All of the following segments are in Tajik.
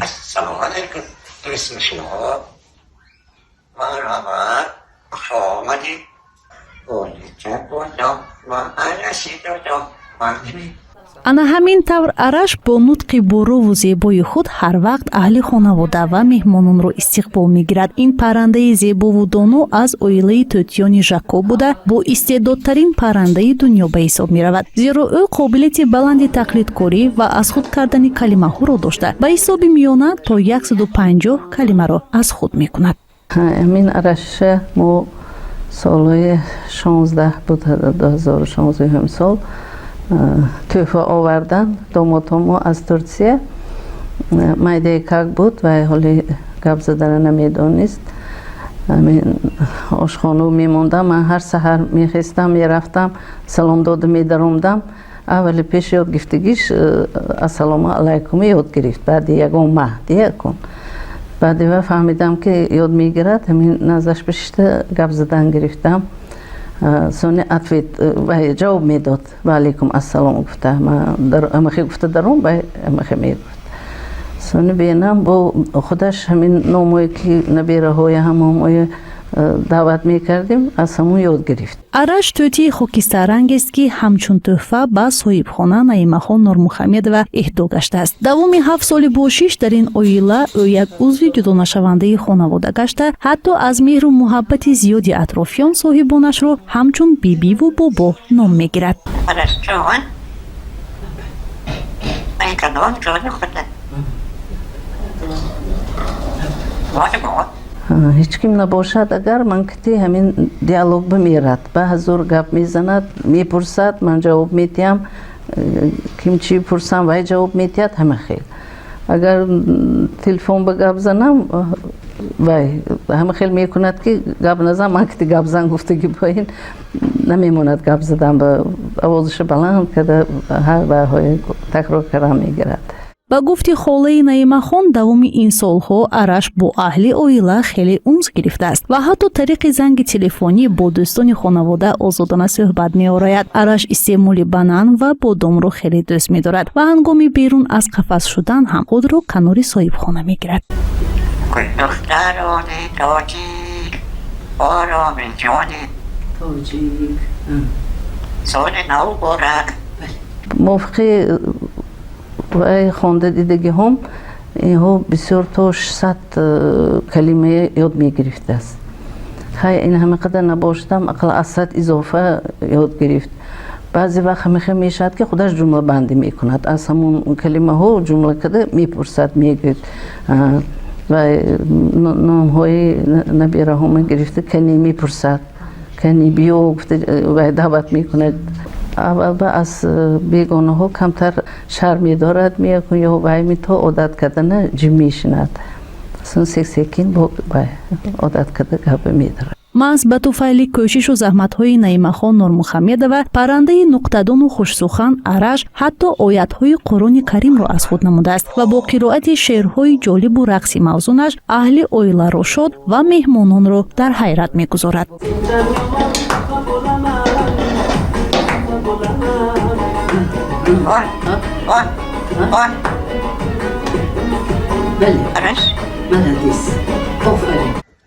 Ассалому алайкум, дӯстнишинҳо. Марҳамат, хуш омадед. Ана ҳамин тавр Араш бо нутқи борову зебои худ ҳар вақт аҳли хонавода ва меҳмононро истиқбол мегирад. Ин паррандаи зебову доно аз оилаи тӯтиёни жако буда, бо истеъдодтарин паррандаи дунё ба ҳисоб меравад, зеро ӯ қобилияти баланди тақлидкорӣ ва аз худ кардани калимаҳоро дошта, ба ҳисоби миёна то 150 калимаро аз худ мекунад. Ҳамин Араша мо солҳои 16 буд, 2016-ум сол тӯҳфа овардан домотҳомо аз Турсия. Майдаи как буд ва ҳоли гап задана намедонист. Ошхону мемондам, ман ҳар саҳар мехестам, мерафтам, салом дода медаромдам. Аввали пеш ёд гирифтагиш ассалому алайкум ёд гирифт. Баъди ягон маҳ диякун баъди ва фаҳмидам, ки ёд мегирад. Ҳамин наздаш бишишта гап задан гирифтам. Сони ответ, ҷавоб медод: ва алайкум ассалом гуфта, амахе гуфта даром, вай амахе мегуфт. Сони бенам бо худаш ҳамин номое ки набераҳоя ҳамомое даъват мекардем, аз ҳамон ёд гирифт. Араш тӯтии хокистаррангест, ки ҳамчун тӯҳфа ба соҳибхона Наимахон Нурмухамедова эҳдо гаштааст. Давоми 7 соли бошиш дар ин оила ӯ як узви ҷудонашавандаи хонавода гашта, ҳатто аз меҳру муҳаббати зиёди атрофиён соҳибонашро ҳамчун бибиву бобо ном мегирад. Арашҷон, ин кадом ҷони худат? Ҳеҷ ким набошад, агар ман кити ҳамин диалог бимерад, ба ҳазор гап мезанад, мепурсад, ман ҷавоб медиҳам, ким чӣ пурсам, вай ҷавоб медиҳад. Ҳама хел агар телефон ба гап занам, вай ҳама хел мекунад, ки гап назан, ман кити гап зан гуфтагӣ бо ин намемонад гап задан, ба овозаша баланд карда ҳар вайҳои такрор кардан мегирад. Ба гуфти холаи Наимахон, давоми ин солҳо Араш бо аҳли оила хеле унс гирифтааст ва ҳатто тариқи занги телефонӣ бо дӯстони хонавода озодона суҳбат меорояд. Араш истеъмоли банан ва бодомро хеле дӯст медорад ва ҳангоми берун аз қафас шудан ҳам худро канори соҳибхона мегирад. Духтарони тоҷик, ороми ҷони тоҷик, соли нав муборак. Мувофиқи вай хонда дидагиҳом, инҳо бисёр то 600 калима ёд мегирифтааст. Хай, ин ҳама қадар набошадам, ақал аз 100 изофа ёд гирифт. Баъзе вақт ҳамихел мешавад, ки худаш ҷумлабандӣ мекунад, аз ҳамон калимаҳо ҷумла карда мепурсад, мегӯяд. Ва номҳои набираҳома гирифта, кани мепурсад, кани биё гуфта вай даъват мекунад. Аввал ба аз бегонаҳо камтар шарм медорад, меякун ё вай то одат кардана ҷим мешинад, сек секин бо вай одат карда гапа медорад. Маҳз ба туфайли кӯшишу заҳматҳои Наимахон Нурмухамедова паррандаи нуқтадону хушсухан Араш ҳатто оятҳои Қуръони Каримро аз худ намудааст ва бо қироати шеърҳои ҷолибу рақси мавзунаш аҳли оиларо шод ва меҳмононро дар ҳайрат мегузорад. Араш.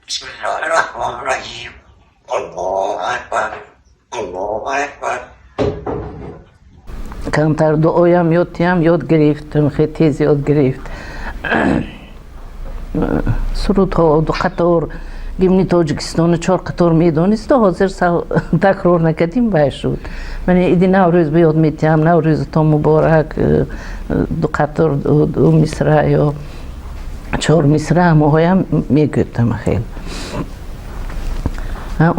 Бисмиллоҳи раҳмони раҳим. Аллоҳу акбар. Аллоҳу акбар. Камтар дуоям ёд тиям, ёд гирифт, хеле тез ёд гирифт. Сурудҳо ду қатор, гимни Тоҷикистону чор қатор медонист, ҳозир такрор накардим, вай шуд. Ман иди Наврӯз ба ёд метиҳам, наврӯзатон муборак, ду қатор, ду мисра ё чор мисра ҳамоҳоям мегӯяд хел.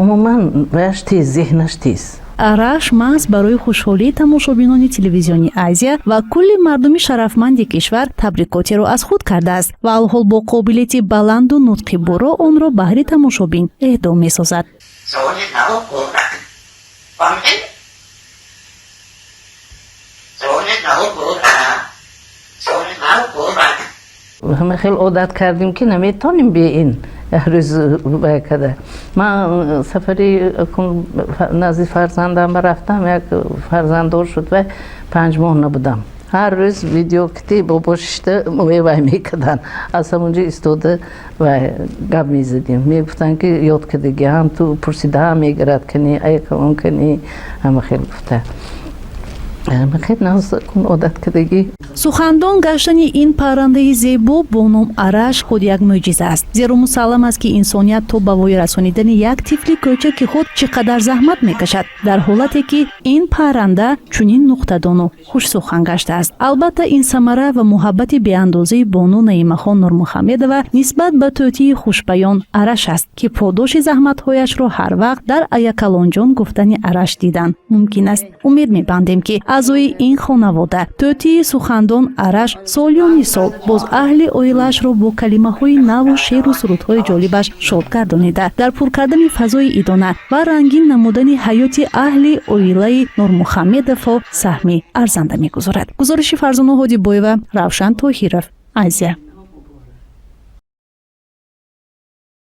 Умуман ваяш тез, зеҳнаш тез. Араш маҳз барои хушҳолии тамошобинони телевизиони Азия ва кулли мардуми шарафманди кишвар табрикотеро аз худ кардааст ва алҳол бо қобилияти баланду нутқи буро онро баҳри тамошобин эҳдо месозад. Соли нав муборак. Фаҳмидед? Соли нав муборак. Соли нав муборак. Ҳама хел одат кардем, ки наметонем бе ин рӯз вай карда. Ман сафари назди фарзандам рафтам, як фарзанддор шуд, вай 5 моҳ набудам. Ҳар рӯз видео кити бобо шишта моя вай мекарданд, аз ҳамонҷо истода вай гап мезадем. Мегуфтанд, ки ёд кардагӣ ҳам ту пурсида мегирад, кани айкаон, кани ҳама хел гуфта, хел кун одат кардагӣ. Сухандон гаштани ин паррандаи зебо бо ном Араш худ як мӯъҷиза аст, зеро мусаллам аст, ки инсоният то ба воя расонидани як тифли кӯчаки худ чӣ қадар заҳмат мекашад, дар ҳолате ки ин парранда чунин нуқтадону хушсухан гаштааст. Албатта, ин самара ва муҳаббати беандозаи бону Наимахон Нурмуҳаммедова нисбат ба тӯтии хушбаён Араш аст, ки подоши заҳматҳояшро ҳар вақт дар аякалонҷон гуфтани Араш дидан мумкин аст. Умед мебандем, ки аъзои ин хонавода, тӯтии сухандон Араш, солиёни сол боз аҳли оилаашро бо калимаҳои наву шеъру сурудҳои ҷолибаш шод гардонида, дар пур кардани фазои идона ва рангин намудани ҳаёти аҳли оилаи Нурмуҳаммедовҳо саҳми арзанда мегузорад. Гузориши Фарзону Ҳодибоева, Равшан Тоҳиров, Азия.